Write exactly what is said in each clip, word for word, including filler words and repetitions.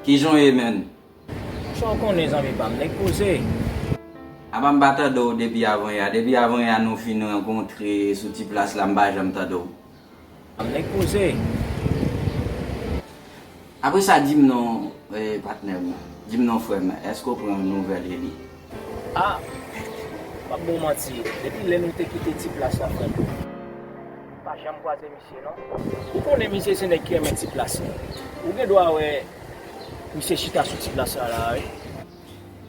Kijan w ye, menn? Sa w konnen, zanmi pa m, nèg poze. Apa m pa tande w depi avanyè a? Depi avanyè a nou fin rankontre sou ti plas la, m pa janm tande w. M nèg poze. Apre sa, di m non, eh, patnè m. Di m non, frè m. Èske w pran nouvèl Eli? Ah, m ap ba w manti. Depi lè nou te kite ti plas la, frè m, m pa janm kwaze misye, non. Ou konnen misye se nèg ki renmen ti plas la. Ou gen dwa wè misye chita sou ti plas la, la, wi.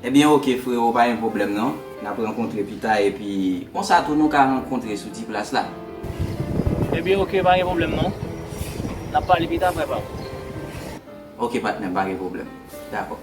Ebyen, oke, frero, pa gen pwoblèm, non. N ap rankontre pita, epi konsa tou nou ka rankontre sou ti plas la. Ebyen, oke, pa gen pwoblèm, non. N ap pale pita, frè pa m. Oke, patnè m, pa gen pwoblèm. Dakò.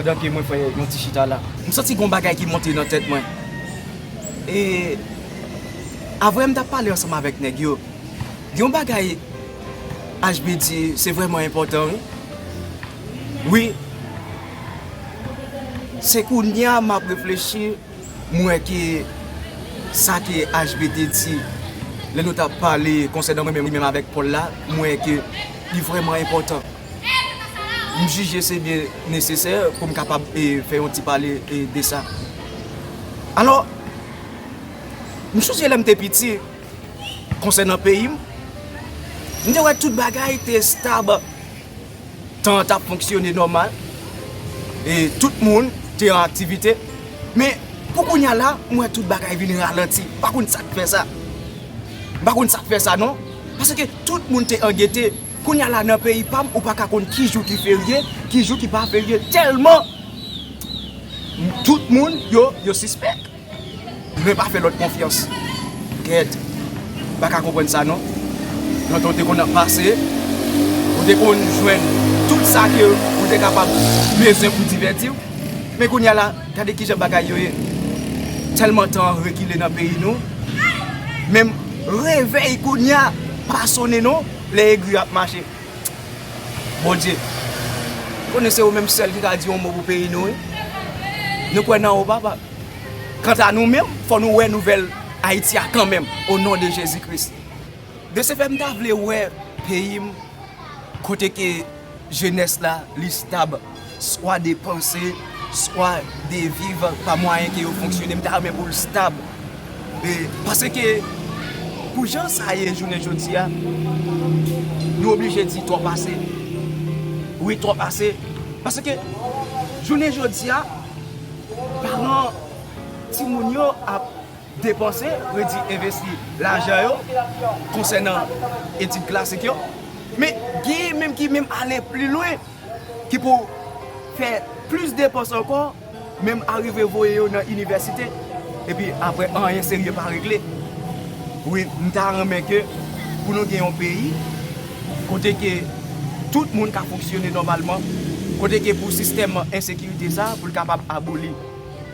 Pandan ke mwen fè yon ti chita la, m santi gon bagay ki monte nan tèt mwen. E, avan m t ap pale ansanm avèk nèg yo, gen yon bagay H B di, se vrèman enpòtan, wi. Wi. Se kounye a m ap reflechi, m wè ke sa ke H B te di, lè nou t ap pale konsènan mwen menm, mwen menm avèk Pòl la, m wè ke li vrèman enpòtan. M jije se byen nesesè pou m kapab, e, fè yon ti pale, e, de sa. Alò, m sonje lè m te piti, konsènan peyi m, m te wè tout bagay te estab. Tan an t ap fonksyone nòmal, e tout moun te an aktivite. Men, pou kounye a la, m wè tout bagay vin ralanti. M pa konn sa k fè sa. M pa konn sa k fè sa, non. Paske tout moun te an gete. Kounye a la, nan peyi pa m, ou pa ka konn ki jou ki ferye, ki jou ki pa ferye, tèlman tout moun yo, yo sispèk. Mwen pa fè lòt konfyans. Gèt, m pa ka konprann sa, non. Lontan w te konn ap pase, ou te konn jwenn tout sa ke ou te kapab bezwen pou divèti w. Men kounye a la, gade kijan bagay yo ye. Tèlman tan an rekile nan peyi nou, menm revèy kounye a pa sonnen non, lè egri ap mache. Bondye, konnen se ou menm sèl ki ka di yon mo pou peyi nou, wi. Nou kwè nan ou, papa. Kanta nou menm, fò nou wè nouvèl Ayiti a kanmenm, o non de Jezi Kris. De se fè, m ta vle wè peyi m, kote ke jenès la, li stab, swa de panse, swa de viv, pa mwayen ke yo fonksyone, m ta renmen pou l stab. E, paske, pou jan sa ye jounen jodi a, nou oblije di twòp ase. Wi, twòp ase. Paske, jounen jodi a, paran timoun yo ap depanse, redi envesti lajan yo konsènan etid klasik yo. Men genyen menm ki menm ale pli lwen, ki pou fè plis depans ankò, menm arive voye yo nan inivèsite. Epi apre, anyen serye pa regle. Wi, m ta renmen ke pou nou gen yon peyi kote ke tout moun ka fonksyone nòmalman, kote ke pou sistèm ensekirite sa, pou l kapab aboli.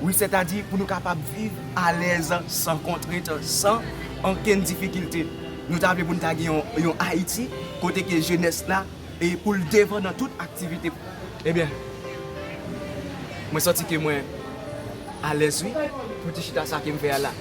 Wi, sètadi pou nou kapab viv alèz, san kontrent, san ankenn difikilte. Nou ta vle pou n ta gen yon, yon Ayiti kote ke jenès la, e pou l devan nan tout aktivite. Ebyen, mwen santi ke mwen alèz, wi, pou ti chita sa ke m fè a la.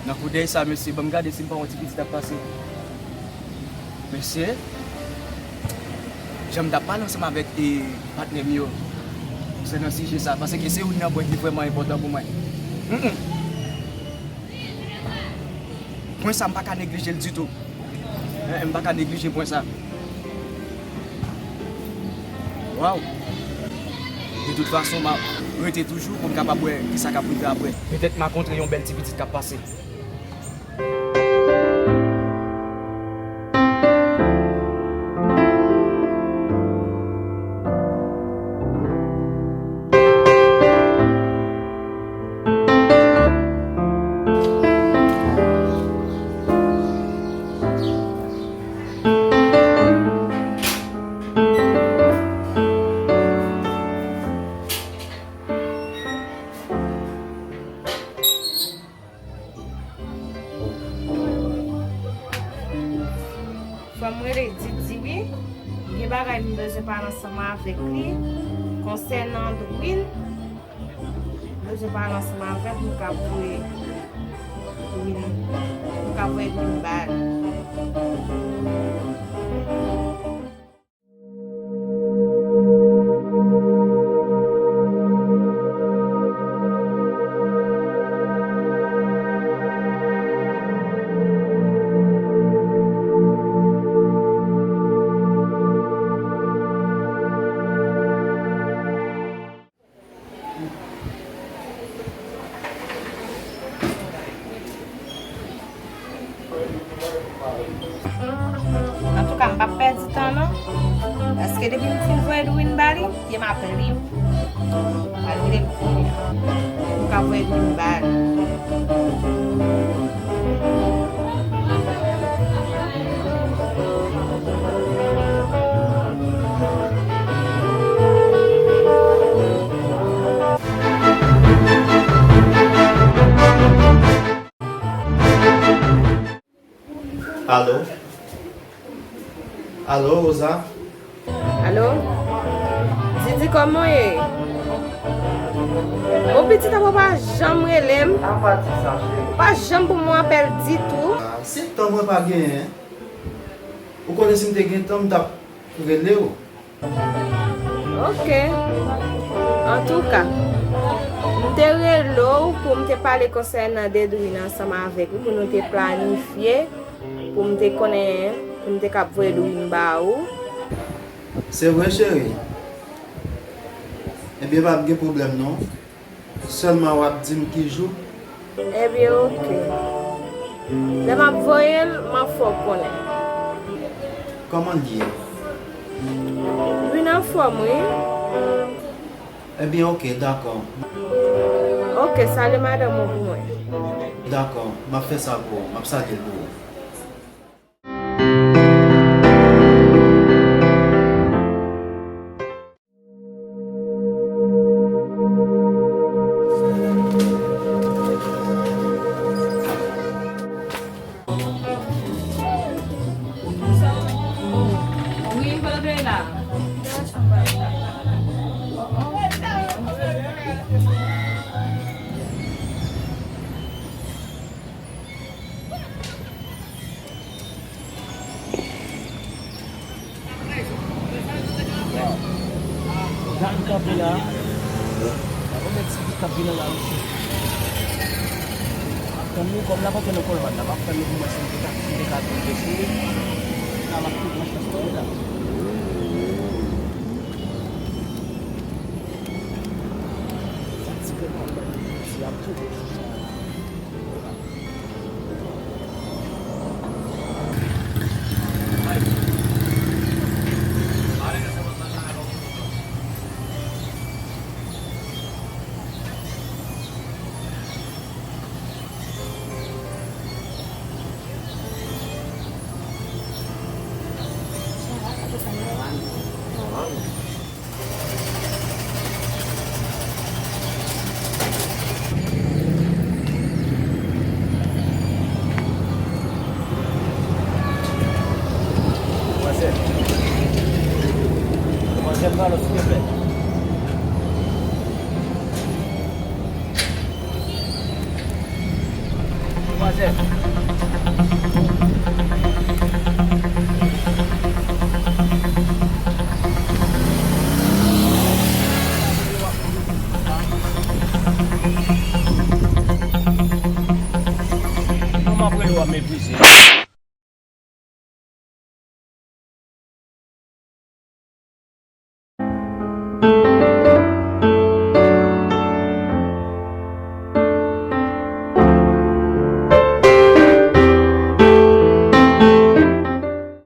Nan koudèy sa, mesye, ban m gade si m pa wè yon ti pitit ap pase. Mesye, jan m t ap pale ansanm avèk, e, patnè m yo, se nan sijè sa, paske se youn nan pwen ki vrèman enpòtan pou mwen. Mm, mm. Pwen sa, m pa ka neglije l ditou. Eh, m pa ka neglije pwen sa. Waw! De tout fason, m ap rete toujou pou m kapab wè kisa k ap rive apre. Petèt m a kontre yon bèl ti pitit k ap pase. Fò m rele Didi wi. Gen bagay m bezwen pale ansanm avèk li konsènan Edwin. M bezwen pale ansanm avèk nou ka voye Edwin, nou ka voye Edwin ba l. Antouka, m p ap pèdi tan non. Paske depi m fin voye Edwin ba li, pye m ap lib. Malgre l kouri a. M ka voye Edwin ba li. Alo? Alo, Rosa? Alo? Didi, kòman w ye? Bon, pitit, apa w pa janm rele m? Ou pa janm pou mwen apèl ditou. Ah, se tan mwen pa genyen. Ou konnen si m te gen tan, m t ap rele w. Ok. Antouka, m te rele w pou m te pale konsènan Dedwin ansanm avèk ou, pou nou te planifye, pou m te konnen, pou m te kab voye Edwin ba ou. Se vre, cheri. Ebyen, pa gen pwoblèm, non. Sèlman w ap di m ki jou. Ebyen, oke. Lè m ap voye l, m ap fè w konnen. Kòman l ye? Vin anfòm, wi. Ebyen, oke, dakò. Oke, salye madanm ou pou mwen. Dakò, m ap fè sa pou ou. M ap salye l pou ou. Gad kanpe la. Ou mèt si ki k ap vin nan lari. M ap tann li, kòm l ap antre nan kolòn la, m ap tann li pou m wè si m te ka, si m te ka tonbe sou li. La, m ap tout nan chans mwen la. Sa ti pèp ap bay li, si ap tonbe sou sa. Demwazèl. Demwazèl, pale, silvouplè. Demwazèl. Kòman m ap rele w ap meprize?